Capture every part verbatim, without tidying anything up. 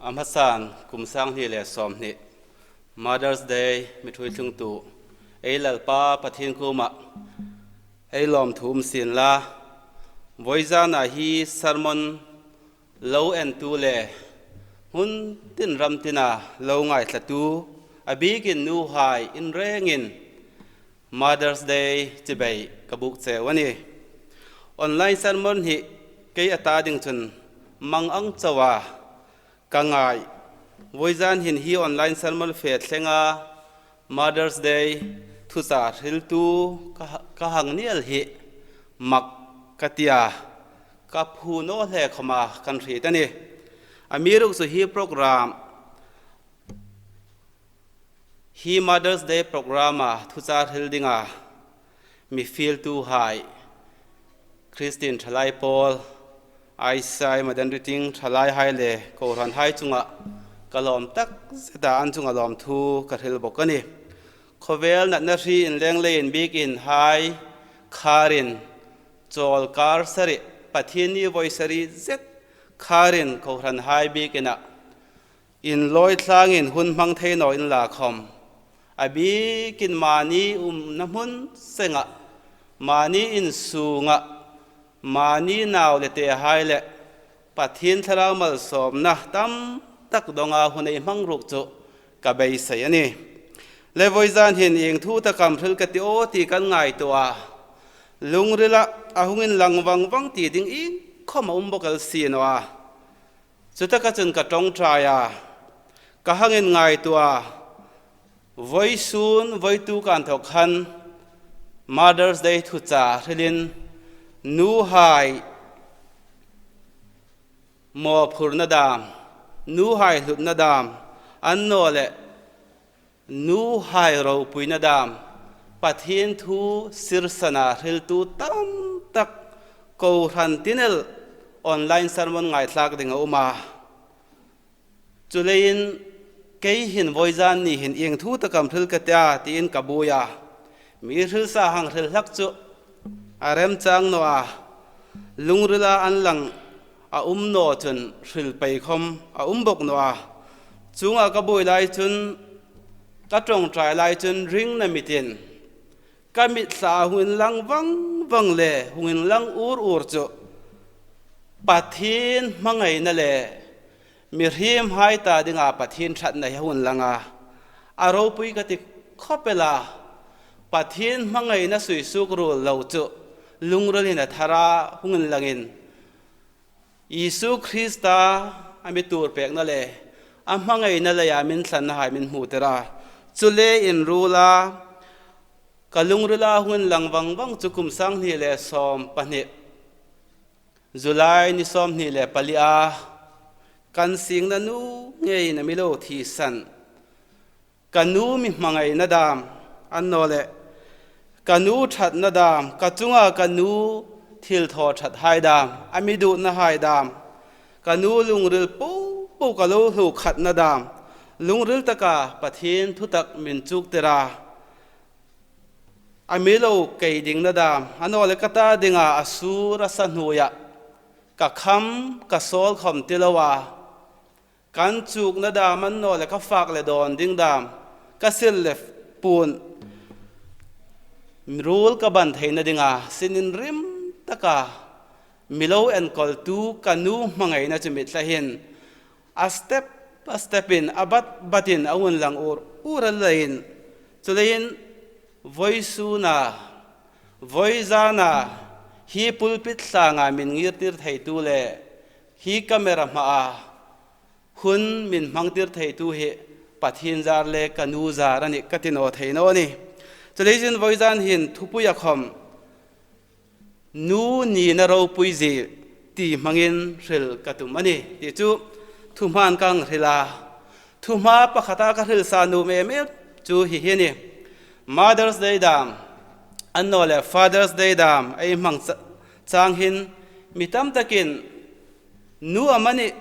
A hmasan kum sang hni le sawmhni Mother's Day mi ṭhuoi tlungtu ei Lalpa Pathien kuomah ei lawmthu um sien la. Vawizana hi sermon lo entu le hmun tin ram tina lo ngaithlatu, a bikin nuhai in rengin Mother's Day chibai ka buk cheu a nih. Online sermon hi kei a ta ding chun mang ang chauha ka ngai. Vawizan hin hi online sermon fe thlenga Mother's Day thuchah hriltu ka, ka hang ni el hi mak ka tia, ka phu naw hle khawma kan hriet a nih. Amiruokchu hi program, hi Mother's Day program-a thuchah hril dinga mi fieltuhai, Christian thalai pawl, I C I Madan Riting thalaihai le kohranhai chunga ka lawm tak zeta, an chunga lawmthu ka hril bawk a nih. Khawvel natna hri inleng leiin bikin hai kharin, chawl kar sari, Pathienni voi sari zet kharin kohranhai bikina inlawi tlangin hun hmang thei naw inla khawm, a bikin mani umna hmun senga, mani insunga, mani nau le tehai le Pathien thlarau malsawmna tam tak donga hun ei hmang ruok chu ka beisei a nih. Le vawizan hin ieng thu tak am hril ka ti aw ti kan ngaituo a, lungrila a hung inlang vang vang ti ding iengkhawm a um bawk el si naw a. Chutaka chun ka ṭawngṭai a, ka hang inngaituo a, vawisun vawituk inthawk khan Mother's Day thuchah hrilin nuhai mawphurna dam, nuhai hlutna dam, annawleh nuhai ropuina dam, Pathien thu sirsana hriltu tam tak kohran tin el online sermon ngaithlak ding a um a. Chuleiin kei hin vawizan ni hin ieng thu tak am hril ka ti a tiin ka buoi a. Mi hrilsa hang hril hlak chu a remchang naw a, lungrila an lang a um naw chun hril pei khawm a um bawk naw a. Chuonga ka buoi lai chun, ka ṭawngṭai lai chun ringna mitin ka mitthla hung inlang vang vang le hung inlang ur ur chu Pathien hmangaina le mihriemhai ta dinga Pathien ṭhatna hi hung inlang a. A ropui ka ti khawp el a, Pathien hmangaina suisuok ruol lo chu lungril hin a thara hung inlangin, Isu Krista a mi tuorpekna le a hmangaina leia mi thlannahai mi hmu tir a. Chu le inruola ka lungrila hung inlang vang vang chu kum sang hni le sawm pahni July ni sawmhni le palia kan singna nu ngeiin a mi lo thisan, ka nu mi hmangaina dam, annawleh ka nu ṭhatna dam, ka chunga ka nu thilthaw ṭhathai dam, a mi duotnahai dam, ka nu lungril po po ka lo hluo khatna dam, lungril taka Pathien thutak min chuktir a, a mi lo kei dingna dam, annawleh ka ta dinga a sur a sa hnuoia ka kham ka sawl khawm ti loa kan chukna dam, annawleh ka fak le dawn ding dam, ka sil le puon ruol ka ban theina dinga sin inrim taka mi lo enkawltu ka nu hmangaina chu mitthla hin a step a step in, a bat batin a hung inlang ur ur a leiin. Chuleiin vawisuna, vawizana hi pulpit tlanga min ngirtir theitu le hi camera hmaa hun min hmangtir theitu hi Pathien zar le ka nu zar a nih ka ti naw thei naw a nih. Chuleiin vawizan hin thupuia khawm nu nina ropuizie ti hmangin hril ka tum a nih. Ti chu thuhma ka hang hril a, thuhma pakhata ka hril sa nuom em em chu hi hi a nih. Mother's Day dam, annawleh Father's Day dam ei hmang cha-, chang hin mi tam takin nu amanih,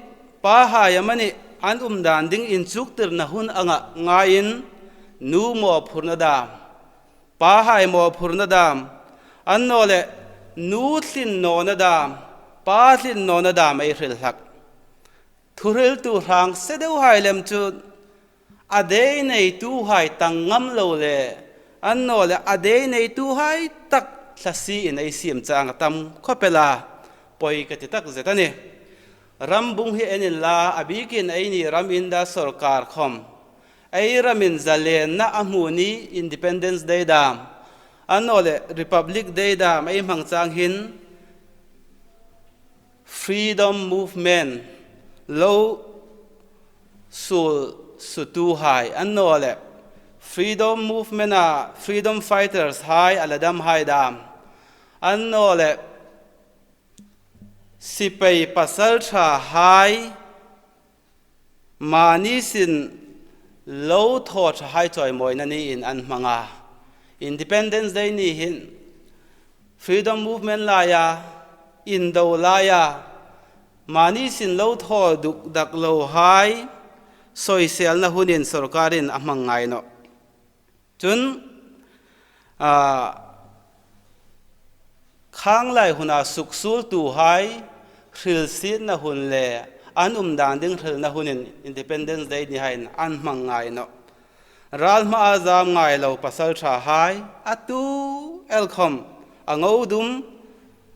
pahai amanih an um dan ding inchuktirna hun anga ngaiin nu mawphurna dam, pahai mawphurna dam, annawleh nu tlin nawna dam, pa tlin nawna dam ei hril hlak. Thuhriltu hrang se deuhai lem chu a dei neituhai tang ngam lo le, annawleh a dei neituhai tak thla si in ei siem chang a tam khawp el a, poi ka ti takzet a nih. Ram bung hi en inla, a bikin eini ram India sawrkar khawm ei ramin zalenna a hmu ni, Independence Day dam, annawleh Republic Day dam ei hmang chang hin Freedom Movement lo suol sutuhai, annawleh Freedom Movement-a freedom fighters hai a la damhai dam, annawleh sipai pasalṭhahai mani sin lo thaw ṭhahai chawimawina niin an hmang a. Independence Day ni hin Freedom Movement laia, indo laia, mani sin lo thaw duk dak lohai soiselna hunin sawrkarin a hmang ngai nawh. Chun, a, khanglai huna suksuoltuhai hrilsietna hun le an umdan ding hrilna hunin Independence Day ni hain an hmang ngai nawh. Ral hmaa zam ngai lo pasalṭhahai a tu el khawm a ngo dum,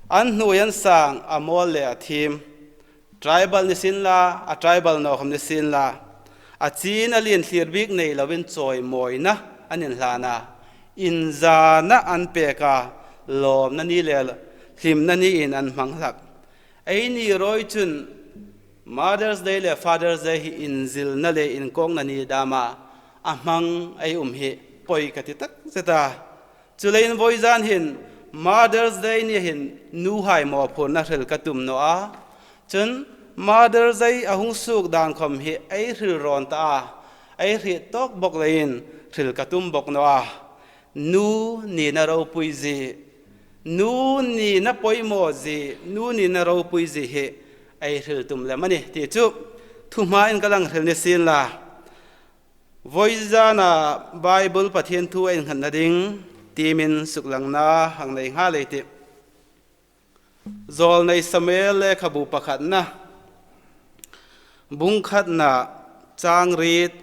an hnuoi an sang, a mawl le a thiem, tribal ni sienla, a tribal naw khawm ni sienla, a chin a lien thlir bik nei loin chawimawina an inhlan a, inzana an pek a, lawmna ni le hlimna niin an hmang hlak. Eini rawi chun Mother's Day le Father's Day hi inzilna le inkawkna ni dama a hmang ei um hi poi ka ti takzet a. Chuleiin vawizan hin Mother's Day ni hin nuhai mawphurna hril ka tum naw a. Chun Mother's Day a hung suok dan khawm hi ei hril rawn ta a, ei hriet tawk bawk leiin hril ka tum bawk naw a. Nu nina ropuizie, nu nina poimawzie, nu nina ropuizie hi ei hril tum lem a nih ti chu thuhmain ka lang hril ni sienla. Vawizana Bible Pathien thu ei innghatna ding tiemin suklangna hang nei nghal ei tih. Zawlnei Samuel lekhabu pakhatna, bung khatna, chang riet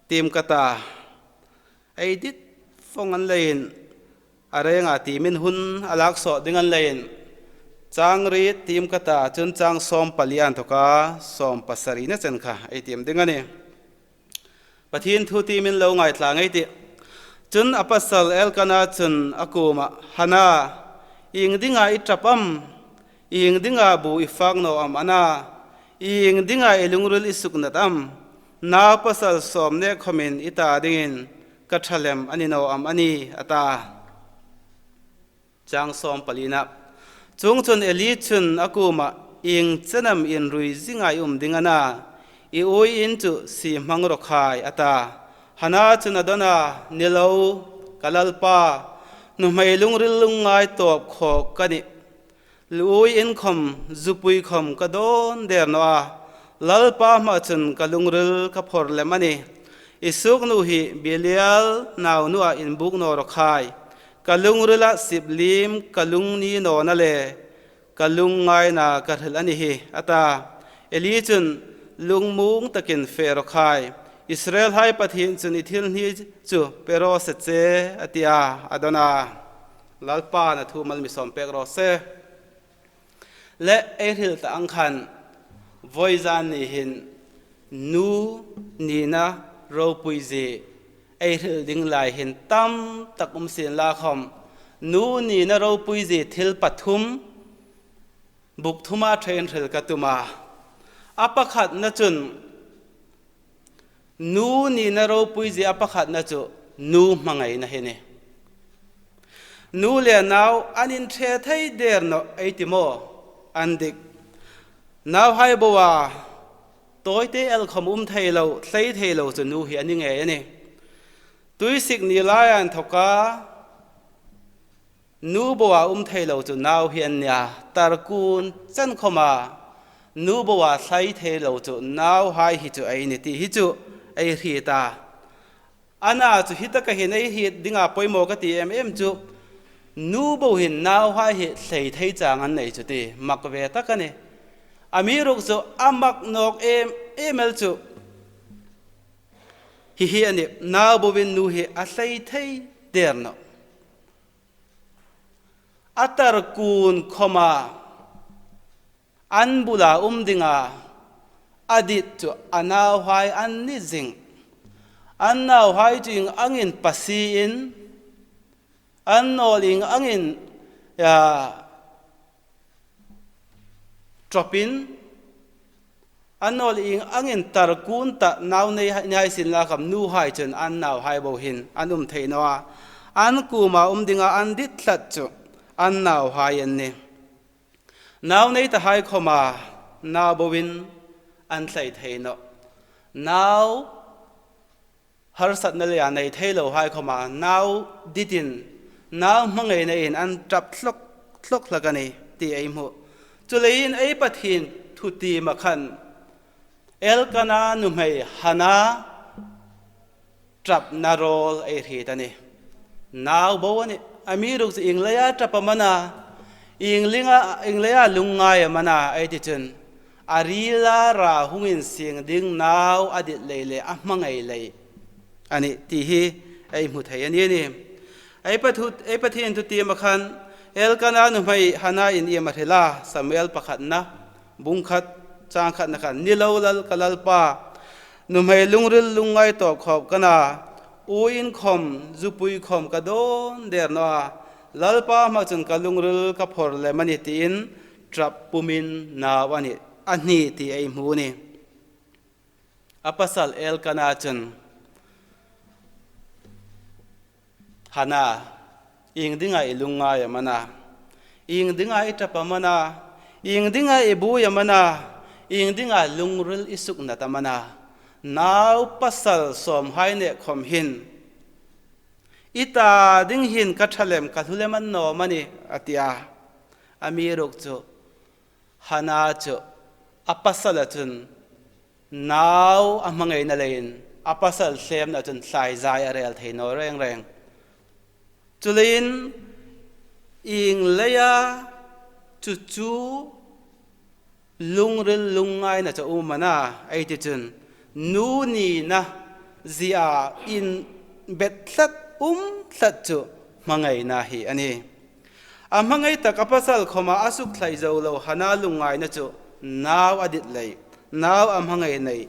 tiem ka ta. Ei dit fawng an leiin a renga tiemin hun a lak sawt ding an leiin chang riet tiem ka ta, chun chang sawm pali a inthoka sawm pasarina chen kha ei tiem ding a nih. Pathien thu tiemin lo ngaithla ngei ei tih. Chun a pasal Elkana chun a kuomah, Hana, ieng dinga i ṭap am? Ieng dinga bu i fak naw am a na? Ieng dinga i lungril i suknat am? Nau pasal sawm nek khawmin i ta dingin ka ṭha lem a ni naw am a ni? a ta. Chang sawm palina. Chuongchun Eli chun a kuomah, Ieng chen am inrui zinga i um ding a na? I uiin chu sie hmang raw khai, a ta. Hana chun a dawn a, Ni lo, ka lalpa, nuhmei lungril lungngai tawp khawk ka nih. Uiin khawm, zupui khawm ka dawn der naw a, Lalpa hmaa chun ka lungril ka phawrh lem a nih. I suoknu hi Belial naunuah inbuk naw raw khai. Ka lungrila sipliem ka lung ni nawna le ka lungngaina ka hril a ni hi, a ta. Eli chun, Lungmuong takin fe raw khai. Israelhai Pathien chun i thil hni chu pe raw se che, a ti a, a dawn a. Lalpan a thu mal mi sawm pek raw se. Le ei hril ta ang khan, vawizan ni hin nu nina ropuizie ei hril ding lai hin tam tak um sienla khawm, nu nina ropuizie thil pathum, buk thuma ṭhein hril ka tum a. A pakhatna chun, nu nina ropuizie a pakhatna chu nu hmangaina hi a nih. Nu le nau an inṭhe thei der nawh ei ti maw? An dik. Nauhai boa tawite el khawm um thei lo, thlei thei lo chu nu hi a ni ngei a nih. Tuisik ni laia inthoka nu boa um thei lo chu nau hi an nih a, tar kun chen khawma nu boa thlei thei lo chu nauhai hi chu ei ni ti hi chu ei hriet a. Ana chu hi taka hin ei hriet dinga poimaw ka ti em em chu, nu bo hin nauhai hi thlei thei chang an nei chu ti, mak ve tak a nih. Amiruokchu a mak nawk em em el chu hi hi a nih, nau boin nu hi a hlei thei der nawh. A tar kun khawma an bula um dinga a dit chu a nauhai an ni zing. An nauhai chu ieng angin pasiin, an nawl ieng angin, ya, ṭawpin, an nawl ieng angin tar kun ta nau nei hai, nei hai sien la khawm, nuhai chun an nauhai bo hin an um thei naw a. An kuoma um dinga an dit tlat chu an nauhai an nih. Nau nei tahai khawma nau boin an hlei thei nawh. Nau harsatna leia nei thei lohai khawma nau ditin, nau hmangainain an ṭap thlawk thlawk hlak a nih ti ei hmu. Chuleiin ei Pathien thutiem a khan Elkana nuhmei Hana ṭapna rawl ei hriet a nih. Nau bo a nih. Amiruokchu ieng leia ṭap am a na, ieng linga, ieng leia lungngai am a na ei ti chun, a rila ra hung insing ding nau a dit lei le a hmangai lei a nih ti hi ei hmu thei a ni a nih. Ei Pathu-, ei Pathien thutiem a khan Elkana nuhmei Hanain iem a hril a, Samuel pakhatna, bung khat, chang khatna khan, "Ni lo lal ka Lalpa, nuhmei lungril lungngai tawp khawp ka na, uoin khawm, zupui khawm ka dawn der naw a, Lalpa hmaa chun ka lungril ka phawr lem a nih," tiin ṭap pumin nau a nih, a hni ti ei hmu a nih. A pasal Elkana chun, "Hana, ieng dinga i lungngai am a na, ieng dinga i ṭap am a na, ieng dinga i buoi am a na, ieng dinga lungril i suknat am a na, nau pasal sawmhai nek khawm hin i ta ding hin ka ṭha lem, ka hlu lem a ni naw am a ni?" a ti a. Amiruokchu Hana chu a pasala chun nau a hmangaina leiin a pasal hlemna chun thlaizai a rel thei naw reng reng. Chuleiin ieng leia chu chu lungril lungngaina chu um am a na ei ti chun, nu nina zia inbet tlat um tlat chu hmangaina hi a nih. A hmangai tak a pasal khawma a suk thlai zo lo Hana lungngaina chu nau a dit lei, nau a hmangai nei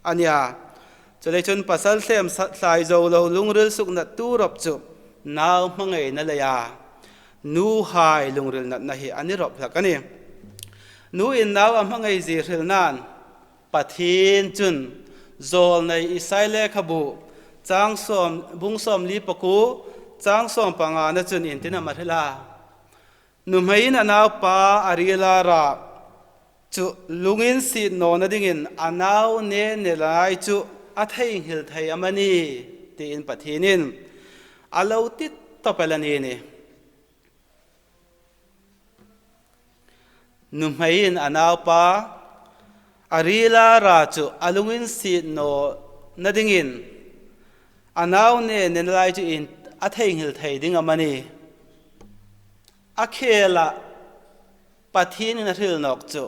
a nih a. Chuleiin chun pasal hlem sa-, thlai zo lo lungril suknattu rawp chu nau hmangaina leia nuhai lungril natna hi a ni rawp hlak a nih. Nuin nau a hmangai zie hril nan Pathien chun zawlnei Isai lekhabu chang sawm, bung sawmli pakuo, chang sawm pangana chun ieng tin am a hril a, "Nuhmeiin a naupa a rila ra chu lunginsiet nawna dingin a nau ne ne lai chu a theinghil thei am a ni?" tiin Pathienin a lo ti tawp el a ni nih. Nuhmeiin a naupa a rila ra chu a lunginsiet nawna dingin a nau ne ne lai chu ieng a theinghil thei ding am a ni? A khela Pathienin a hril nawk chu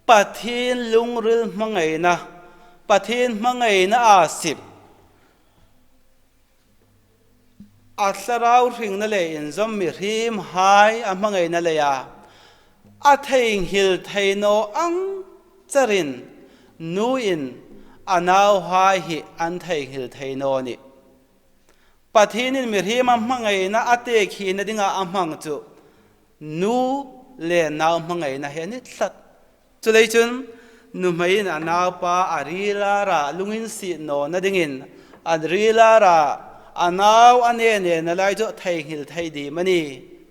Pathien lungril hmangaina, Pathien hmangaina a sip, a thlarau hringna le inzawm mihriemhai a hmangaina leia a theinghil thei naw ang charin nuin a nauhai hi an theinghil thei naw nih. Pathienin mihriem a hmangaina a tekhina dinga a hmang chu nu le nau hmangaina hi a ni tlat. Chuleiin chun nuhmeiin a naupa a rila ra lunginsiet nawna dingin a rila ra a nau a ne ne na lai chu theinghil thei ding am a ni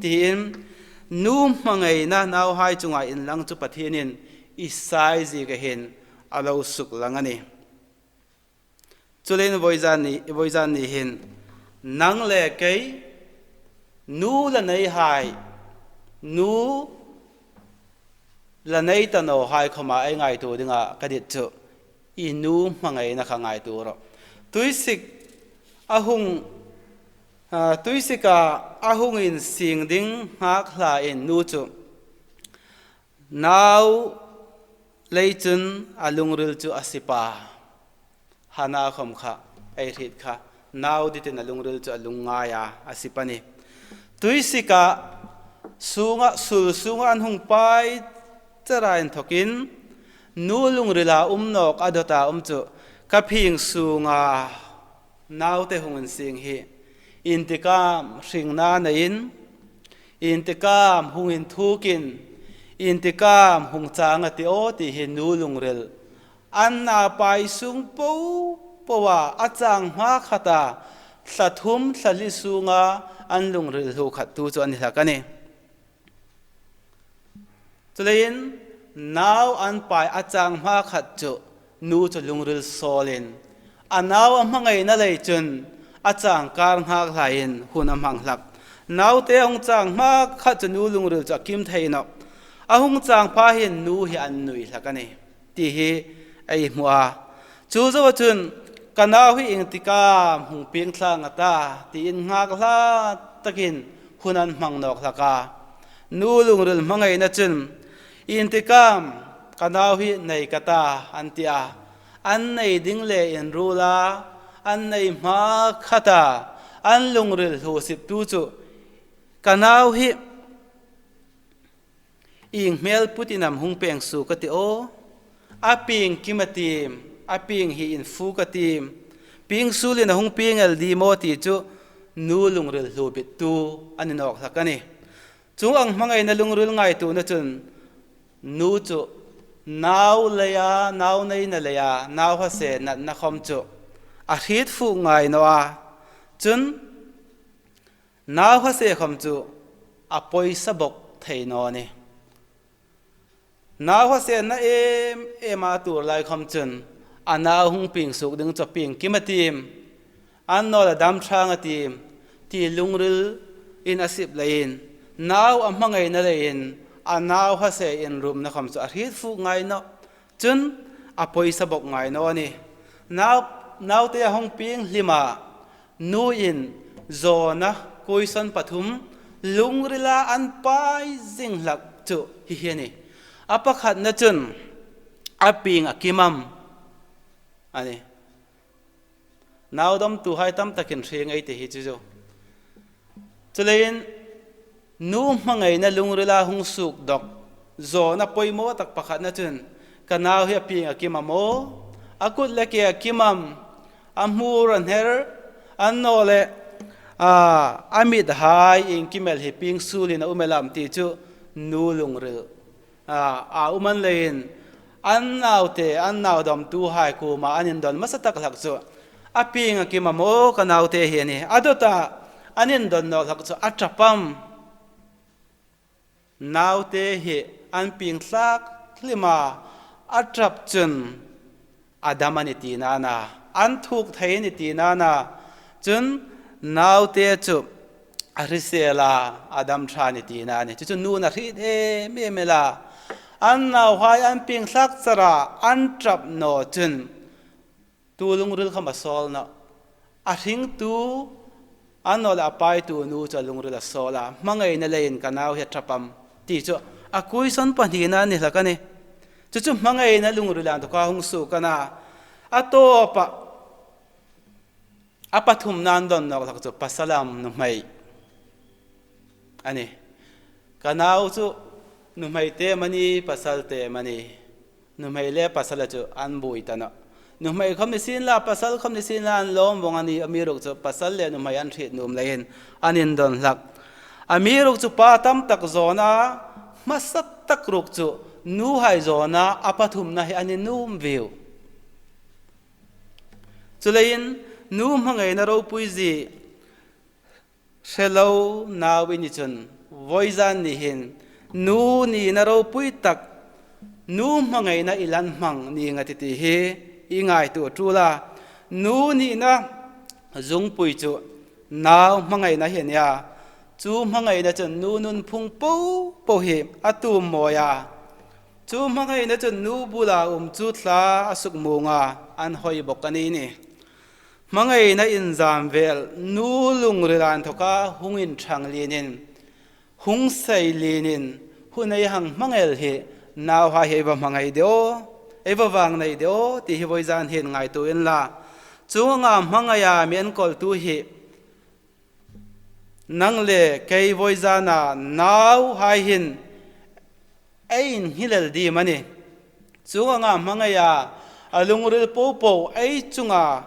tiin nu hmangaina nauhai chunga inlang chu Pathienin Isai zieka hin a lo suklang a nih. Chuleiin vawizan ni, vawizan ni hin nang le kei, nu la neihai, nu la nei ta nawhai khawma ei ngaituo dinga ka dit chu i nu hmangaina kha ngaituo rawh. Tuisik a hung, a, tuisika a hung insing ding nghak hlain nu chu nau Leiin chun a lungril chu a sip a. Hana khom kha, ei hriet kha, nau ditin a lungril chu a lungngai a, a sip a nih. Tuisika sunga, sul sunga an hung pai chara inthokin, nu lungrila um nawk a dawta um chu, ka phing sunga naute hung insing hi, intikam hringna neiin, intikam hung inthukin, intikam hung chang a ti aw ti hi nu lungril. An na pai sung po po a, a chang hma khata, thla thum thla li sunga an lungril hlu khattu chu a ni hlak a nih. Chuleiin, nau an pai a chang hma khat chu, nu chu lungril sawlin, a nau a hmangaina lei chun, a changkar nghak hlaiin hun a hmang hlak. Naute a hung chang hma khat chu nu lungril chu a kim thei nawh. A hung chang pha hin nu hi an nui hlak a nih, ti hi ei hmu a. Chu zoa chun, ka nau hi intikam hung pieng thlang a ta, tiin nghak hla takin hun an hmang nawk hlak a. Nu lungril hmangaina chun, intikam ka nau hi nei ka ta, an ti a. An nei ding le inruol a, an nei hma khata, an lungril hlusiptu chu, ka nau hi ieng hmel putin am hung pieng suok ka ti aw. A pieng kim a tim, a pieng hi infu ka tim. Pieng suolin a hung pieng el di maw ti chu nu lungril hlu bittu a ni nawk hlak a nih. Chuong ang hmangaina lungril ngaituona chun nu chu nau leia, nau neina leia, nau hase natna khom chu a hriet fuk ngai naw a. Chun nau hase khom chu a poisa bok thei naw nih. Nau hase na em em a tuor lai khom chun, a nau hung pieng suok ding chu pieng kim a tim, annawleh dam ṭha a tim, ti lungrilin a sip leiin, nau a hmangaina leiin, a nau hase inrumna khom chu a hriet fuk ngai nawh. Chun a poisa bok ngai naw nih. Nau, naute a hung pieng hlima, nuin zawna question pathum lungrila an pai zing hlak chu hi hi a nih. A pakhatna chun a pieng a kim am a nih. Nau damtuhai tam takin hre ngei ei ti hi chu chu. Chuleiin, nu hmangaina lungrila hung suok dawk zawna poimaw tak pakhatna chun, ka nau hi a pieng a kim am aw, a kut le ke a kim am, a hmur a hner, annawleh, a, a mithai ieng kim el hi pieng suolin a um el am ti chu nu lungril a, a um a ni leiin, an naute, an nau damtuhai kuoma an indon hmasa tak hlak chu, a pieng a kim am aw ka naute hi a nih. A dawta an indon nawk hlak chu a ṭap am. Naute hi an pieng hlak hlima, a ṭap chun a dam a nih tina a na, an thuk thei a nih tina a na. Chun naute chu a hrisel a, a dam ṭha a nih tina a nih. Chu chu nun a hriet em em el a. An nauhai an pieng hlak chara an ṭap naw chun tu lungril khom a sawl nawh. A hringtu, annawleh a paitu nu chu a lungril a sawl a, hmangaina leiin ka nau hi a ṭap am ti chu a question pahnina a ni hlak a nih. Chu chu hmangaina lungrila inthoka hung suok a na. A tawpa, a pathumna an don nawk hlak chu pasal am nuhmei a nih. Ka nau chu nuhmei ti am a ni, pasal ti am a ni. Nuhmei le pasal chu an buoi ta nawh. Nuhmei khom ni sienla, pasal khom ni sienla an lawm vawng a nih, amiruokchu pasal le nuhmei an hriet nuom leiin an indon hlak. Amiruokchu pa tam tak zawna hmasa tak ruok chu nuhai zawna a pathumna hi a ni nuom vieu. Chuleiin nu hmangaina ropuizie hre lo nau i ni chun, vawizan ni hin nu nina ropui tak, nu hmangaina i lan hmang ning a tih ti hi i ngaituo ṭul a. Nu nina zungpui chu nau hmangaina hi a nih a. Chu hmangaina chun nu nunphung po po hi a tum mawi a. Chu hmangaina chun nu bula um chu thla a sukmuong a, an hoi bok a ni nih. Hmangaina inzam vel, nu lungrila inthoka hung inṭhang lienin, hung sei lienin, hun ei hang hmang el hi Nauhai hi ei va hmangai de aw, ei va vangnei de aw, ti hi vawizan hin ngaituo inla. Chuong anga hmangaia mi enkawltu hi nang le kei vawizana nauhai hin ei inhni lel ding a nih. Chuong anga hmangaia a lungril popo ei chunga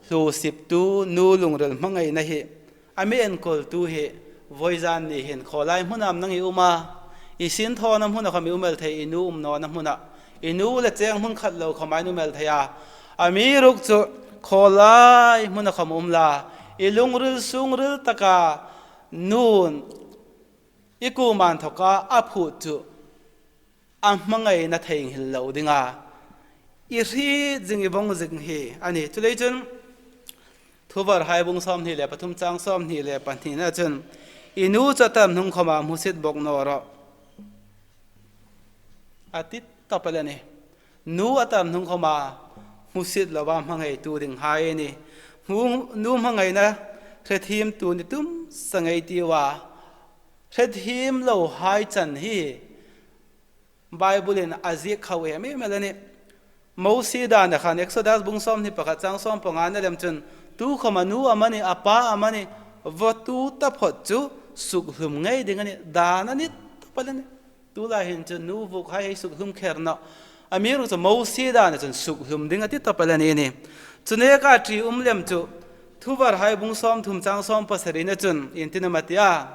hlusiptu nu lungril hmangaina hi, a mi enkawltu hi, vawizan ni hin khawlai hmuna am nang i um a, i sinthawna hmuna khawm i um el thei, i nu um nawna hmuna, i nu le cheng hmun khat lo khawma i um el thei a. Amiruokchu khawlai hmuna khawm um la, i lungril sungril taka nun i kuoma inthawka a phut chu a hmangaina theinghil lo dinga i hriet zing, i vong zing hi a nih. Chuleiin chun Thuvarhai bung sawmhni le pathum chang sawmhni le pahnina chun, i nu chu a tarhnung khawma hmusit bawk naw rawh, a ti tawp el a nih. Nu a tarhnung khawma hmusit loa hmangaitu dinghai a nih. Hmu-, nu hmangaina hre thiemtu ni tum sa ngei ei tiu a. Hre thiem lohai chan hi Bible-in a ziek khau em em el a nih. Mosie dana khan Exodus bung sawmhni pakhat chang sawmpangana lem chun, tukhawma nu amanih, a pa amanih, vawtu taphot chu sukhlum ngei ding a nih, dan a ni tawp el a nih. Tulai hin chu nu vuokhai hei sukhlum kher naw. Amiruokchu Mosie dana chun sukhlum ding a ti tawp el a ni a nih. Chu neka ṭium lem chu Thuvarhai bung sawmthum chang sawmpasarina chun, iengtin am a ti a?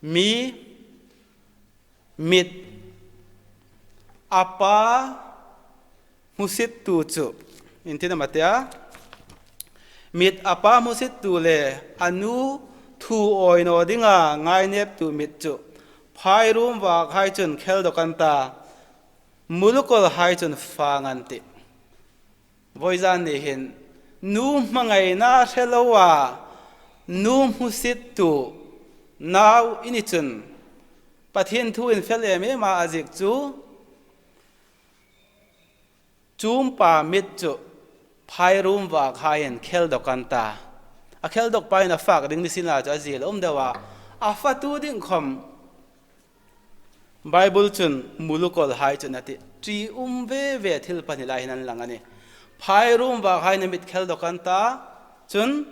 Mi mit a pa hmusittu chu, iengtin am a ti a? Mit a pa hmusittu le a nu thu awi naw dinga ngaineptu mit chu phairum vakhai chun khel dawk an ta, mulukawlhai chun fang an tih. Vawizan ni hin nu hmangaina hre loa nu hmusittu nau i ni chun, Pathien thu infel em em a, a ziek chu chumpa mit chu phairum vakhaiin khel dawk an ta. A khel dawk pain a fak ding ni sien la chu a ziel a um deu a. A fatu ding khawm Bible chun mulukawlhai chun a ti. Ṭium ve ve thil pahni lai hin an lang a nih. Phairum vakhaiin a mit khel dawk an ta, chun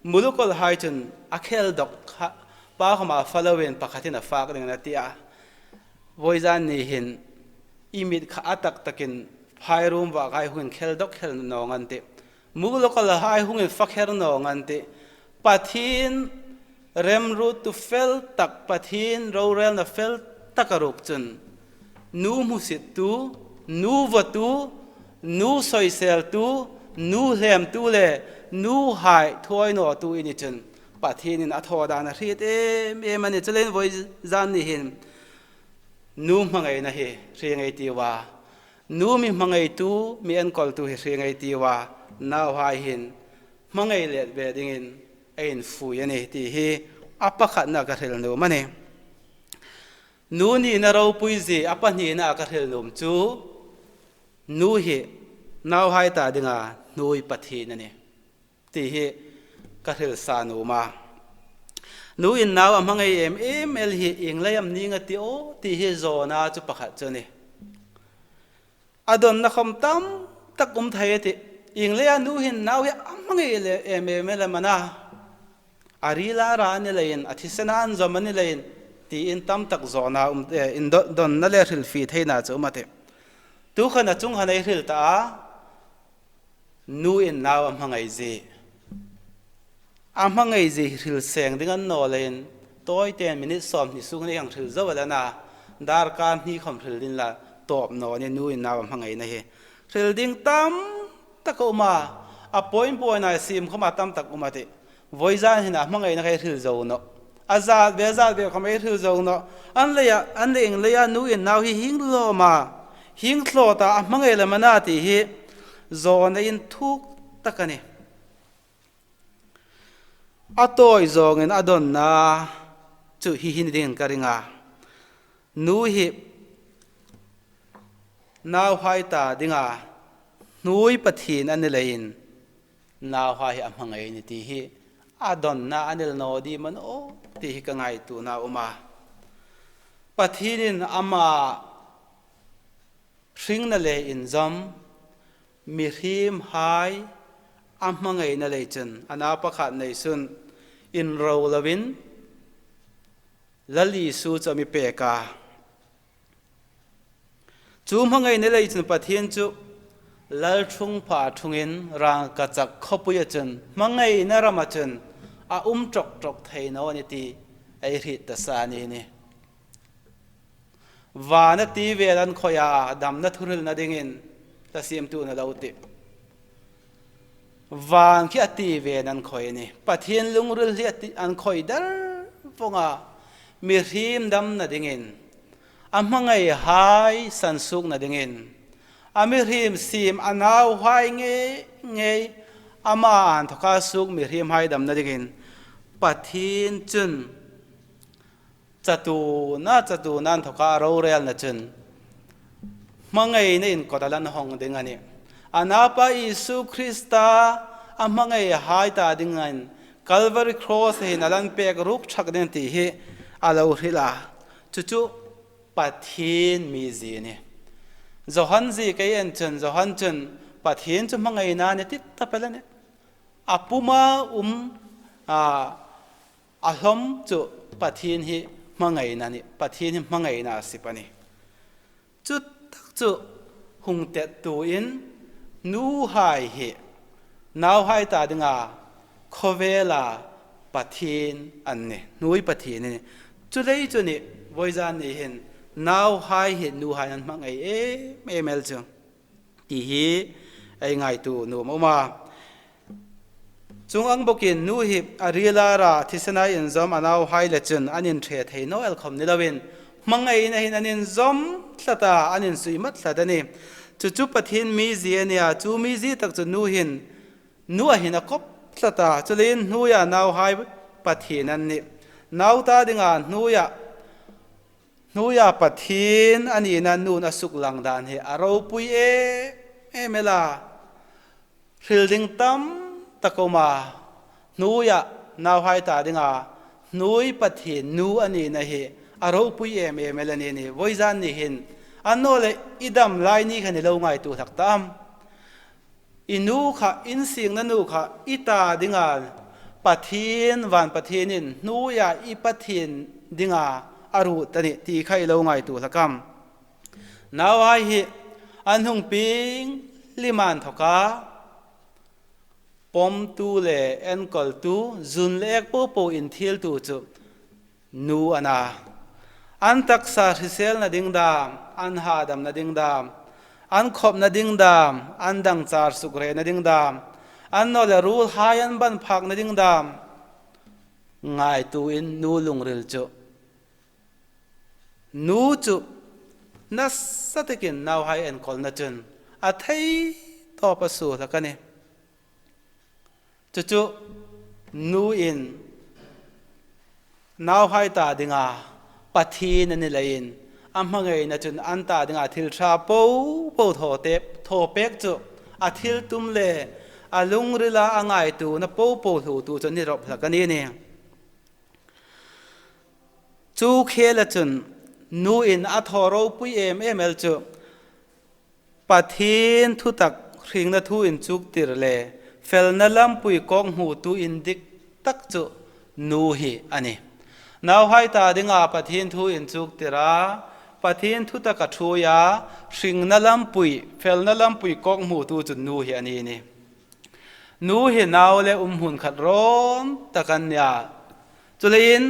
mulukawlhai chun a khel dawk kha, pa khawma fa loin pakhatin a fak ding a ti a. Vawizan ni hin i mit kha a tak takin phairum vakhai hungin khel dawk khel nawng an tih. Mulukawlhai hungin fa kher nawng an tih. Pathien remruottu fel tak, Pathien rorelna fel taka ruok chun, nu hmusittu, nu vawtu, nu soiseltu, nu hlemtu le nuhai thu awi nawtu i ni chun, Pathienin a thaw dan a hriet em em a nih. Chuleiin vawizan ni hin nu hmangaina hi hre ngei ei tiu a. Nu mi hmangaitu, mi enkawltu hi hre ngei ei tiu a. Nauhai hin hmangai let ve dingin ei infui a nih ti hi a pakhatna ka hril nuom a nih. Nu nina ropui zie a pahnina ka hril nuom chu, nu hi nauhai ta dinga hnuoi pathien a nih ti hi ka hril sa nuom a. Nu in nau a hmangai em em el hi ieng lai am ning a ti aw ti hi zawna chu pakhat chu a nih. A dawnna khawm tam tak um thei a tih. Ieng leia nu hin nau hi a hmangai le em em el am a na? A rila ra a ni leiin, a thisena an zawm a ni leiin, tiin tam tak zawna um, eh, indawn, dawnna le hrilfie theina chu um a tih. Tu khan a chung khan ei hril ta a, nu in nau a hmangai zie. A hmangai zie hril seng ding a ni naw leiin, tawiten minute sawmhni sung nei ang hril zo a la na, darkar hni khawm hril ding la tawp naw ni, nu in nau a hmangaina hi. Hril ding tam tak a um a, a point point a siem khawma tam tak um a tih. Vawizan hin a hmangaina kha ei hril zo nawh. A zat ve, zat ve khawm ei hril zo nawh. An leia, an lei ieng leia nu in nau hi hieng lawma, hieng thlawta a hmangai lem a na ti hi zawna inthuk tak a nih. A tawi zawngin a dawnna chu hi hi ni dingin ka ring a. Nu hi nauhai ta dinga hnuoi pathien a ni leiin, nauhai hi a hmangai a nih ti hi a dawnna a ni naw ding am a na aw ti hi ka ngaituona a um a. Pathienin ama hringna le inzawm, mihriemhai a hmangaina lei chun a nau pakhat nei sun inro lovin Lal Isu chu a mi pek a. Chu hmangaina lei chun Pathien chu lalṭhungpha ṭhungin rangkachak khawpuia chun hmangaina rama chun a um ṭawk ṭawk thei naw a nih ti ei hriet ta sa ni. Vana ti vel an khoi a, damna thuhrilna dingin, hla siemtu'n a lo ti. Van khi a ti vel an khoi a nih. Pathien lungril hi a ti, an khoi der vong a, mihriem damna dingin, a hmangaihai sansuokna dingin, a mihriem siem a nauhai ngei ngei, ama inthawka suok mihriemhai damna dingin, Pathien chun chatuona, chatuona inthawka a rorelna chun hmangaina inkawt a lan hawng ding a nih. A naupa Isu Krista a hmangaihai ta dingin Calvary Cross hin a lan pek ruk ṭhak ding ti hi a lo hril a. Chu chu Pathien mizie a nih. Johan zie kei en chun, Johan chun Pathien chu hmangaina a nih ti ta pei a nih. A puma um, a, a hlawm chu Pathien hi hmangaina a nih, Pathien hi hmangaina a sip a nih. Chu tak chu hung tet tuin nuhai hi nauhai ta dinga khawvela Pathien an nih, hnuoi Pathien a nih. Chuleiin chu ni, vawizan ni hin nauhai hi nuhai an hmangai em em el chu ti hi ei ngaituo nuom a um a. Chuong ang bawkin nu hi a rila ra thisena inzawm a nauhai le chun an inṭhe thei naw el khawm ni loin, hmangaina hin an inzawm tlat a, an insui mat tlat a nih. Chu chu Pathien mizie a nih a, chu mizie tak chu nu hin, nu a hin a kop tlat a, chuleiin hnuoia nauhai Pathien an nih. Nau ta dinga hnuoia, hnuoia Pathien a nina nu'n a suklang dan hi a ropui em em el a. Hril ding tam tak a um a, hnuoia nauhai ta dinga hnuoi Pathien nu a nina hi a ropui em em el a nih. Vawizan ni hin, annawleh i dam lai ni khan i lo ngaituo hlak ta am? I nu kha, insingna nu kha i ta dinga Pathien, van Pathienin hnuoia i Pathien dinga a ruot a nih ti kha i lo ngaituo hlak am? Nauhai hi an hung pieng hlim inthawka pomtu le enkawltu, zun le ek po po inthieltu chu nu a na. An taksa hriselna ding dam, an hadamna ding dam, an khawpna ding dam, an dangchar sukrena ding dam, annawleh ruolhai an ban phakna ding dam ngaituoin nu lungril chu, nu chu nasa takin nauhai enkawlna chun a thei tawp a suo hlak a nih. Chu chu nuin nauhai ta dinga Pathien a ni leiin, a hmangaina chun an ta dinga thil ṭha po po thaw te, thaw pek chu a thil tum le a lungrila a ngaituona po po hluotu chu a ni rawp hlak a nih. Chu khela chun nuin a thaw ropui em em el chu Pathien thutak hringna thu inchuktir le felna lampui kawkhmutu indik tak chu nu hi a nih. Nauhai ta dinga Pathien thu inchuktir a, Pathien thutak a ṭhuoi a, hringna lampui, felna lampui kawkhmutu chu nu hi a nih. Nu hi nau le umhmun khat rawn tak an nih a. Chuleiin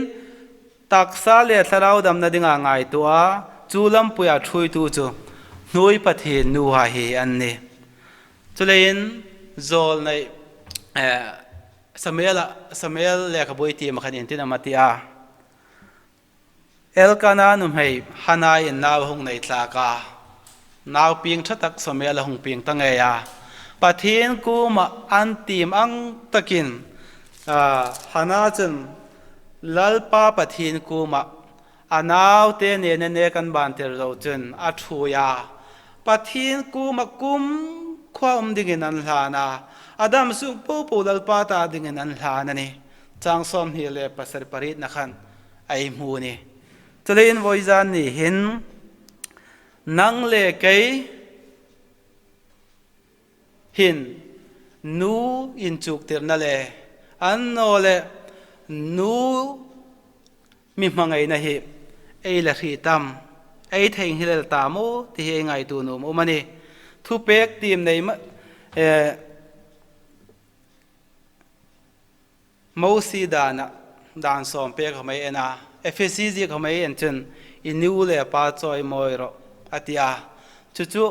taksa le thlarau damna dinga ngaituo a, chu lampuia ṭhuoitu chu hnuoi Pathien nuhai hi an nih. Chuleiin zawlnei, eh, Samuela, Samuel lekhabua tiema khan iengtin am a ti a. Elkana nuhmei Hana in nau hung nei tlak a, nau pieng ṭha tak Samuel a hung pieng ta ngei a. Pathien kuoma an tiem ang takin, a, Hana chun Lalpa Pathien kuoma a naute nena nek an bantir zo chun a ṭhuoi a. Pathien kuoma kumkhuoa um dingin an hlan a. A dam sung po po Lalpa ta dingin an hlan a nih. Chang sawmhni le pasari parietna khan ei hmu ni. Chuleiin vawizan ni hin nang le kei hin nu inchuktirna le annawleh nu mi hmangaina hi ei la hriet am, ei theinghil ta maw ti hi ei ngaituo nuom a um a nih. Thupek tiem nei ma, eh, Mosie dana, dan sawm pek khawm ei en a, Efesi ziek khawm ei en chun, "I nu le pa chawimawi rawh," a ti a. Chu chu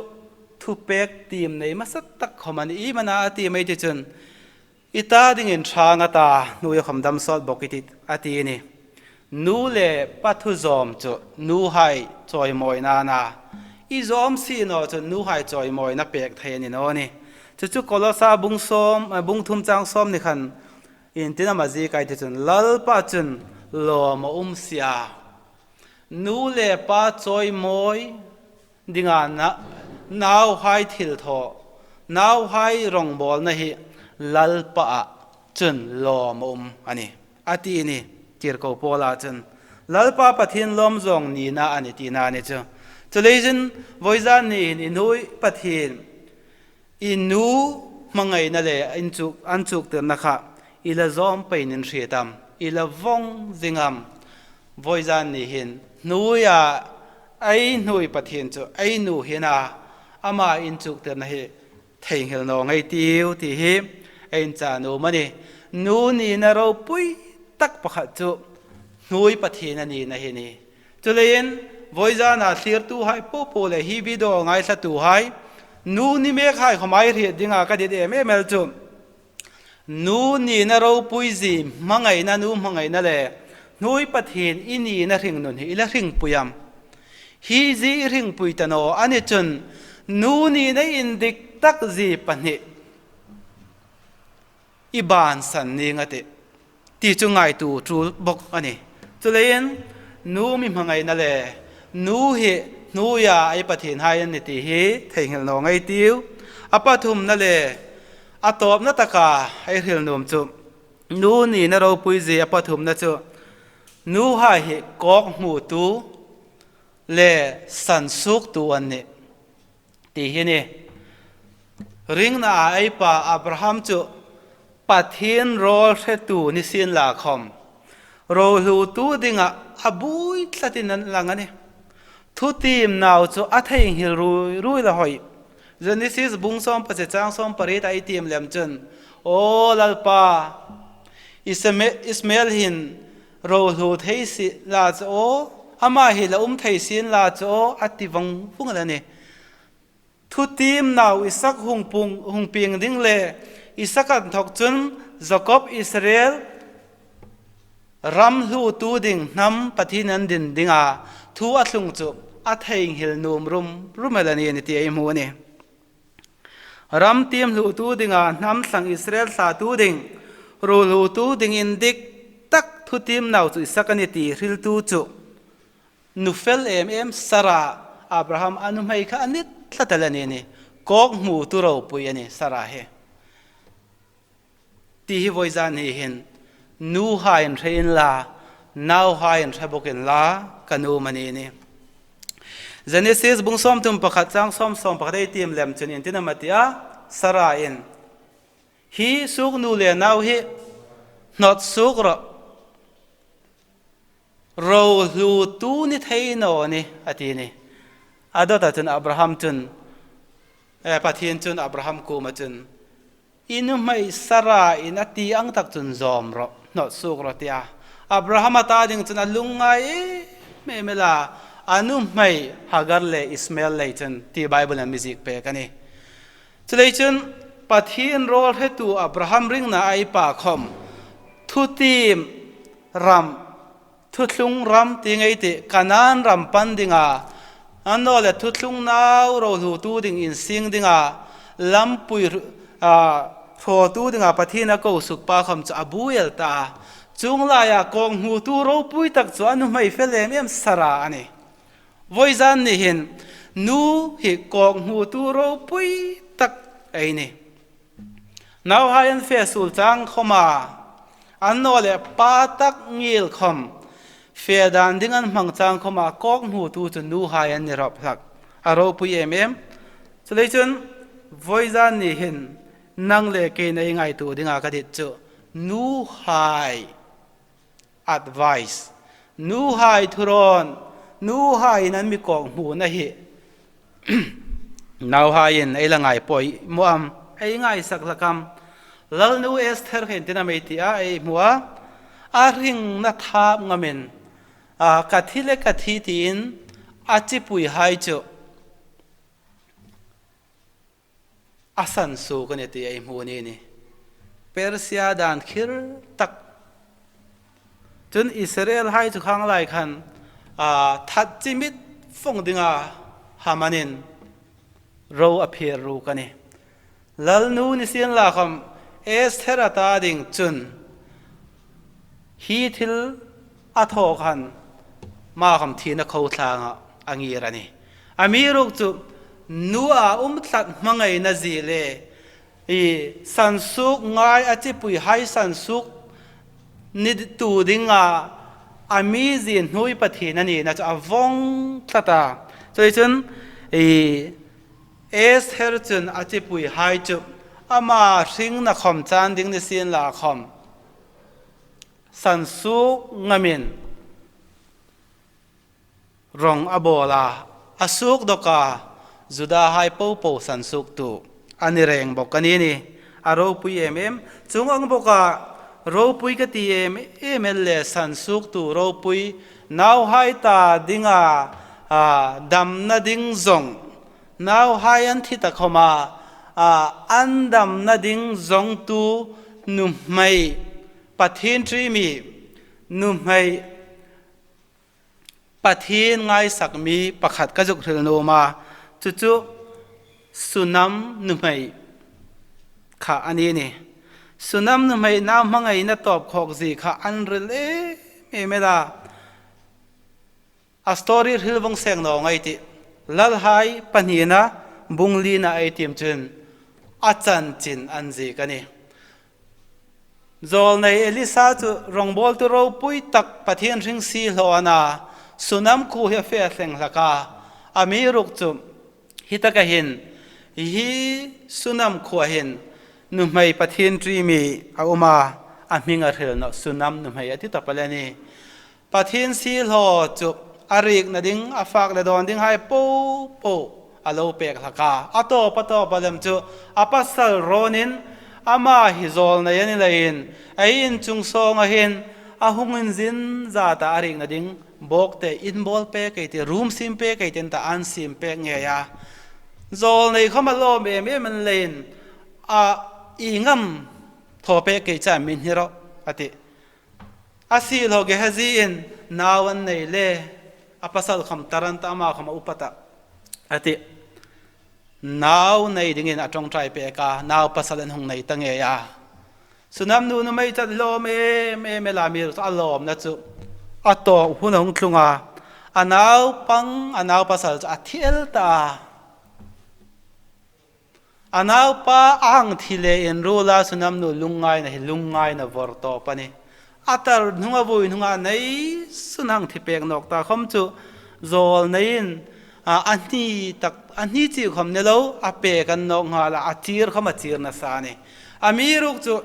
thupek tiem nei hmasa tak khawm a nih. Iem a na a tiem ei ti chun, "I ta dingin ṭhang a ta, hnuoia khawm dam sawt bawk i tih," a ti a nih. Nu le pa thu zawm chu nuhai chawimawina a na. I zawm si naw chun nuhai chawimawina pek thei a ni naw nih. Chu chu Kolosa bung sawm, eh, bung thum chang sawmhni khan intin am a ziek ei ti chun, "Lalpa chun lawm a um si a." Nu le pa chawimawi dinga na, nauhai thilthaw, nauhai rongbawlna hi Lalpa-ah chun lawm a um a nih, a ti a nih. Tirko Paula chun Lalpa Pathien lawmzawng nina a nih tina a ni chu. Chuleiin vawizan ni hin i hnuoi Pathien, i nu hmangaina le inchuk, inchuktirna kha i la zawm peiin in hriet am, i la vawng zing am? Vawizan ni hin hnuoia ei hnuoi Pathien chu ei nu hi a na, ama inchuktirna hi theinghil naw ngei ei tiu ti hi ei inchah nuom a nih. Nu nina ropui tak pakhat chu hnuoi Pathien a nina hi a nih. Chuleiin vawizana thlirtuhai popo le hi video ngaithlatuhai, nu ni mekhai khawm ei hriet dinga ka dit em em el chu, nu nina ropuizie hmangaina, nu hmangaina le hnuoi Pathien i nina hringnun hi i la hringpui am? Hi zie i hringpui ta naw a ni chun, nu nina indiktak zie pahni i bansan ning a tih ti chu ngaituo tul bawk a nih. Chuleiin nu mi hmangaina le nu hi hnuoia ei Pathienhai an ni ti hi theinghil naw ngei ei tiu. A pathumna le a tawpna taka ei hril nuom chu, nu nina ropuizie a pathumna chu, nuhai hi kawkhmutu le sansuoktu an nih ti hi a nih. Ringnaa ei pa Abraham chu Pathien rawl hretu ni sienla khawm, rohlutu dinga a buoi tlatin a lang a nih. Thutiem nau chu a theinghil ruoi ruoi la hoi. Genesis bung sawm pasari chang sawm pariet ei tiem lem chun, "Aw Lalpa, Isme-, Ismael hin rohlu thei sienla chu aw, ama hi la um thei sienla chu aw," a ti vawng vawng a nih. Thutiem nau Isak hung pung, hung pieng ding le Isak inthawk chun Jakob Israel ram hlutu ding hnam Pathien an din dinga thu a thlung chu a theinghil nuom rum rum el a nih ti ei hmu a nih. Ram tiem hlutu dinga hnam thlang Israel thlatu ding, rohlutu ding indiktak thutiem nau chu Isak a nih ti hriltu chu, nu fel em em Sara, Abraham a nuhmei kha a ni tlat el a nih. Kawkhmutu ropui a nih Sara hi. Ti hi vawizan ni hin nuhaiin hre inla, nauhaiin hre bawk inla, ka nuom a nih. Genesis bung sawmthum pakhat chang sawm sawm pakhat ei tiem lem chun intin am a ti a, Sarain, "Hi suok nu le nau hi hnawt suok rawh, rohlutu ni thei naw nih," a ti a nih. A dawta chun Abraham chun, eh, Pathien chun Abraham kuoma chun, "I nuhmei Sarain a ti ang tak chun zawm rawh, hnawt suok rawh," ti a. Abraham a ta ding chun a lungngai em em el a, a nuhmei Hagar le Ismael lei chun ti Bible-in a mi ziek pek a nih. Chuleiin chun Pathien rawl hretu Abraham ringnaa ei pa khawm thutiem ram, thuthlung ram ti ngei ei tih, Kanan ram pan dinga, annawleh thuthlung nau rohlutu ding, insing dinga, lampui, a, hrawtu dinga Pathien a ko suk pa khawm chu a buoi el ta. Chuong laia kawkhmutu ropui tak chu a nuhmei fel em em Sara a nih. Vawizan ni hin nu hi kawkhmutu ropui tak ei nih. Nauhai an fe suol chang khawma, annawleh pa tak ngiel khawm, fe dan ding an hmang chang khawma kawkhmutu chu nuhai an ni rawp hlak. A ropui em em. Chuleiin chun vawizan ni hin nang le keiin ei ngaituo dinga ka dit chu nuhai advice, nuhai thurawn, nuhaiin an mi kawkhmuna hi nauhaiin ei la ngai poimaw am, ei ngaisak hlak am? Lalnu Esther kha intinam ei ti a, ei hmu a, a hringna thap ngamin, a, ka thi le ka thi tiin a chipuihai chu a sansuok a ni ti ei hmu ni ni. Persia dan khir tak. Chun Israelhai chu khang lai khan, a, that chimit fawng dinga Hamanin ro a phir ruk a nih. Lalnu ni sien la khawm Esther a ta ding chun hi thil a thaw khan ama khawm thina khotlang a ngir a nih. Amiruokchu nu a um tlat hmangaina zie le i sansuok ngai, a chipuihai sansuok ni tu dinga a mizie hnuoi Pathien a nina chu a vawng tlat a. Chuleiin chun i Esther chun a chipuihai chu ama hringna khawm chan ding ni sien la khawm sansuok ngamin rawng a bawl a, a suok dawk a, Judahai popo sansuoktu a ni reng bawk a ni ni. A ropui em em. Chuong ang bawka ropui ka ti em em el le sansuoktu ropui, nauhai ta dinga, a, damna ding zawng, nauhai an thi ta khawma, a, an damna ding zawngtu nuhmei, Pathien ṭi mi nuhmei, Pathien ngaisak mi pakhat ka zuk hril nuom a, chu chu Sunam nuhmei kha a ni ni. Sunam nuhmei nau hmangaina tawp khawk zie kha an ril em em el a. A story hril vawng seng naw ngai ti. Lalhai pahnina bung lina ei tiem chun a chanchin an ziek a nih. Zawlnei Elisa chu rawngbawltu ropui tak, Pathien hring siehlaw a na, Sunam khuo hi a fe thleng hlak a. Amiruokchu hi taka hin, hi Sunam khuoa hin nuhmei Pathien ṭi mi a um a, a hming a hril nawh, Sunam nuhmei a ti ta pal a nih. Pathien siehlaw chu a riekna ding, a fak le dawn dinghai popo a lo pek hlak a. A tawp, a tawp a lem chu a pasal Ronin, ama hi zawlnei a ni leiin ei inchung sawnga hin a hung inzin zat a, a riekna ding bawk te inbawl pek ei ti, room siem pek ei ti an ta, an siem pek ngei a. Zawlnei khawm a lawm em em a ni leiin, a, ieng am thaw pek ei cha, mi hni rawh, a ti. A siehlaw Gehazi-in nau an nei le, a pasal khawm tar an ta, ama khawm a upa ta, a ti. Nau nei dingin a ṭawngṭai pek a, nau pasal an hung nei ta ngei a. Sunam nu nuhmei chu a lawm em em el a, amiruokchu a lawmna chu a tawp hun a hung tlung a. A naupang, a nau pasal chu a thi el ta a. A naupa a hang thi le inruola Sunam nu lungngaina hi lungngaina vawr tawp a nih. A tar hnunga vui hnunga nei sun hang thi pek nawk ta khawm chu zawlneiin, a, a hni tak, a hni chie khawm ni lo, a pek an nawk nghal a, a chir khawm a chir nasa a nih. Amiruokchu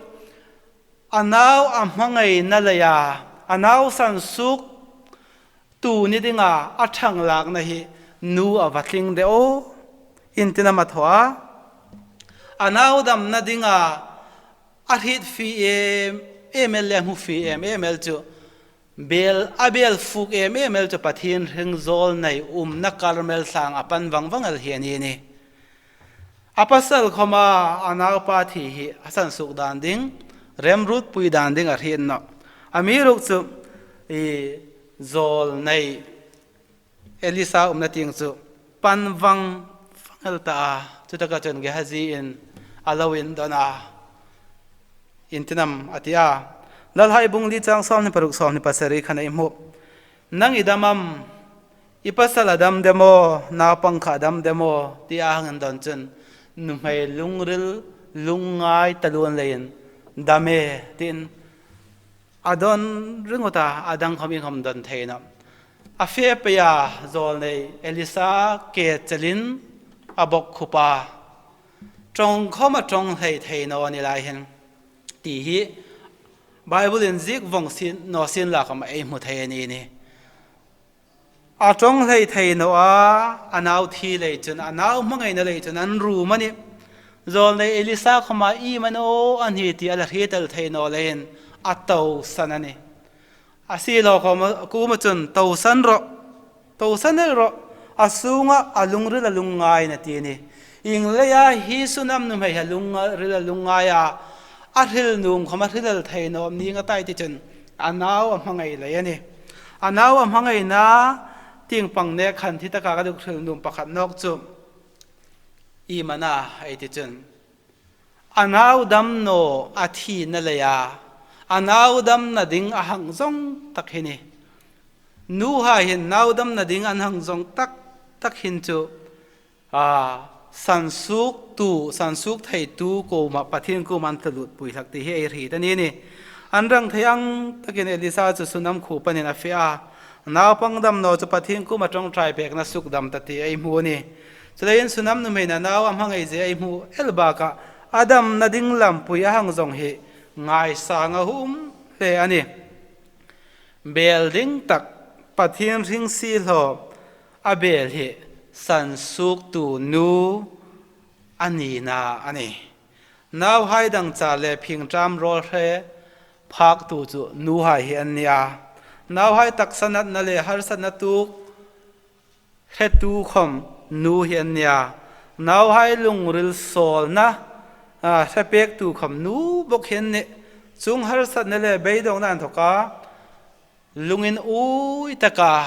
a nau a hmangaina leia, a nau sansuok tu ni dinga a ṭhang lakna hi nu a va tling de aw, intinam a thaw a. A nau damna dinga a hriet fie em em el le a hmu fie em em el chu bel, a bel fuk em em el chu Pathien hring zawlnei umna Karmel tlanga pan vang vang el hi a ni nih. A pasal khawma a naupa thi hi a sansuok dan ding, remruotpui dan ding a hriet nawh. Amiruokchu i zawlnei Elisa umna tieng chu pan vang vang el ta a, chutaka chun Gehazi-in a lo indawn a, intinam a ti a. Lalhai bung li chang sawmhni paruk, sawmhni pasari khan ei hmu. Nang i dam am? I pasal a dam de maw, naupang kha a dam de maw, tia hang indawn chun nuhmei lungril lungngai taluo leiin, dam e, tiin a don ringawt a, a dang khawm ieng am don thei nawh. A fe pei a, zawlnei Elisa ke chelin a bawkkhup a. Ṭawng khawm a ṭawng hlei thei naw a ni lai hin. Ti hi Bible-in ziek vawng sin, naw sien la khawm ei hmu thei a ni nih. A ṭawng hlei thei naw a, a nau thi lei chun, a nau hmangaina lei chun an rum a nih. Zawlnei Elisa khawma iem a naw a ni ti a la hriet el thei naw leiin a tosan a nih. A siehlaw kuoma chun tosan rawh, tosan el rawh, a sunga a lungril a lungngai a nih a ti a nih. Ieng leia hi Sunam nuhmei hi a lungril a lungngai a, a hril nuom khawm a hril el thei naw ni ngei a ta ei ti chun a nau a hmangai lei a nih. A nau a hmangaina tieng pang nek khan thi taka ka zuk hril nuom pakhat nawk chu iem a na ei ti chun, a nau dam naw a thina leia a nau damna ding a hang zawng tak hi a nih. Nuhai hin nau damna ding an hang zawng tak tak hin chu, a, sansuoktu, sansuok theitu kuoma, Pathien kuoma an tla lutpui hlak ti hi ei hriet a ni nih. An rang thei ang takin Elisa chu Sunam khuo panin a fe a. Naupang dam naw chu Pathien kuoma ṭawngṭai pekna sukdam ta ti ei hmu a nih. Chuleiin Sunam nuhmeiin a nau a hmangai zie ei hmu el bakah a damna ding lampui a hang zawng hi ngaisang a hum hle a nih. Bel ding tak, Pathien hring siehlaw a bel hi sansuoktu nu a nina a nih. Nauhai dangchar le phingṭam rawl hre phaktu chu nuhai hi an ni a. Nauhai taksa natna le harsatna tuok hretu khawm nu hi an ni a. Nauhai lungril sawlna, a, hre pektu khawm nu bawk hi an nih. Chuong harsatna le beidawngna inthawka lungin ui taka,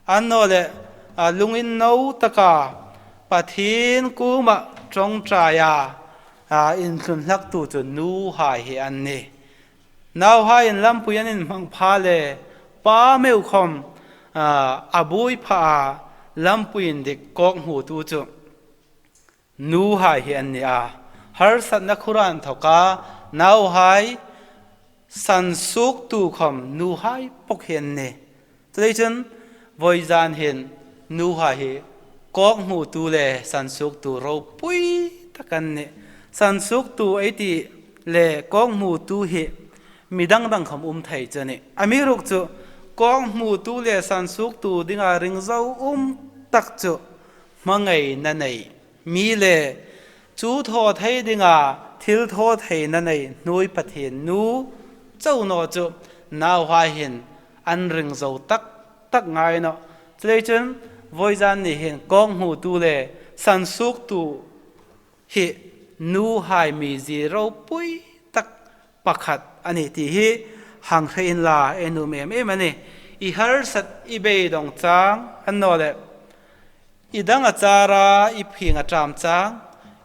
annawleh, a, lungin no taka Pathien kuoma ṭawngṭaia, a, intlun hlaktu chu nuhai hi an nih. Nauhaiin lampui an inhmang pha le pa meu khawm, a, a buoi pha a, lampui indik kawk hmutu chu nuhai hi an ni a. Harsatna khura inthawka nauhai sansuoktu khawm nuhai bawk hi an nih. Chuleiin chun vawizan hin nuhai hi kawk hmutu le sansuoktu ropui tak an nih. Sansuoktu ei ti le kawk hmutu hi mi dang dang khawm um thei chu a nih. Amiruokchu kawk hmutu le sansuoktu dinga ring zo um tak chu hmangaina nei mi le chu thaw thei dinga thil thaw theina nei hnuoi Pathien nu chau naw chu nauhai hin an ring zo tak tak ngai nawh. Chuleiin chun vawizan ni hin kawk hmutu le sansuoktu hi nuhai mizie ropui tak pakhat a nih ti hi hang hre inla ei nuom em em a nih. I harsat i beidawng chang annawleh i dang a chara i phing a ṭam chang,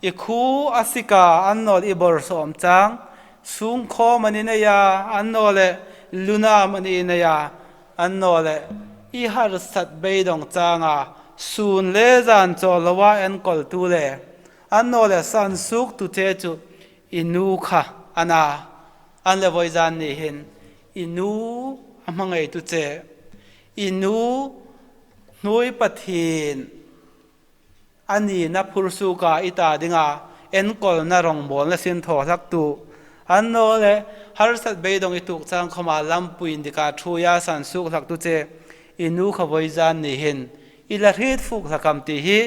i khuo a sika annawleh i bawr sawm chang, sungkhawm an i nei a, annawleh lunam an i nei a, annawleh i harsat beidawng changa sun le zan chawl loa enkawltu le, annawleh sansuoktu che chu i nu kha a na. Annawleh vawizan ni hin i nu a hmangaitu che, i nu hnuoi Pathien a nina phursuoka i ta dinga enkawlna rawngbawlna sin thaw hlaktu, annawleh harsat beidawng i tuok chang khawma lampui indika ṭhuoia sansuok hlaktu che i nu kha vawizan ni hin i la hriet fuk hlak am ti hi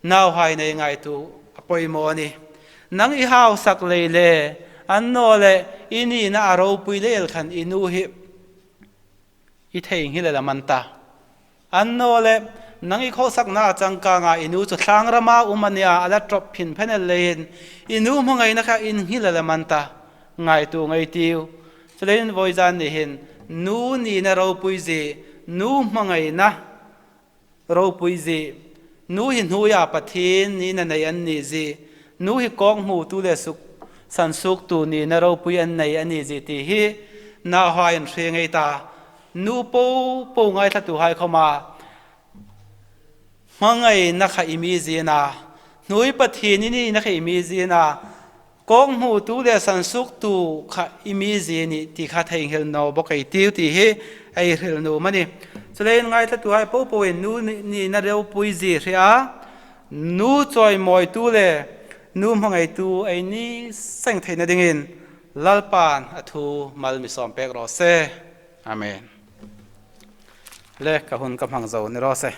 nauhai nei ngaituo a poimaw a nih. Nang i hausak lei le, annawleh i nina a ropui lei el khan i nu hi i theinghil el am an ta? Annawleh nang i khawsakna changkanga i nu chu thlangrama um a nia, a la ṭawp phin phen el leiin i nu hmangaina kha i inhil el am an ta? Ngaituo ngei ei tiu. Chuleiin vawizan ni hin nu nina ropui zie, nu hmangaina ropui zie, nu hi hnuoia Pathien nina nei an ni zie, nu hi kawk hmutu le suk, sansuoktu nina ropui an nei an ni zie ti hi nauhaiin hre ngei ta. Nu po po ngaithlatuhai khawma hmangaina kha i mizie a na, hnuoi Pathien i nina kha i mizie a na, Kawkhmutu le sansuoktu kha i mizie a nih ti kha theinghil naw bawk ei tiu ti hi ei hril nuom a nih. Chuleiin ngaithlatuhai popoin nu ni, nina ropuizie hre a, nu chawimawitu le nu hmangaitu ei ni seng theina dingin Lalpan a thu mal mi sawm pek raw se. Amen. Le ka hun ka hmang zo ni raw se.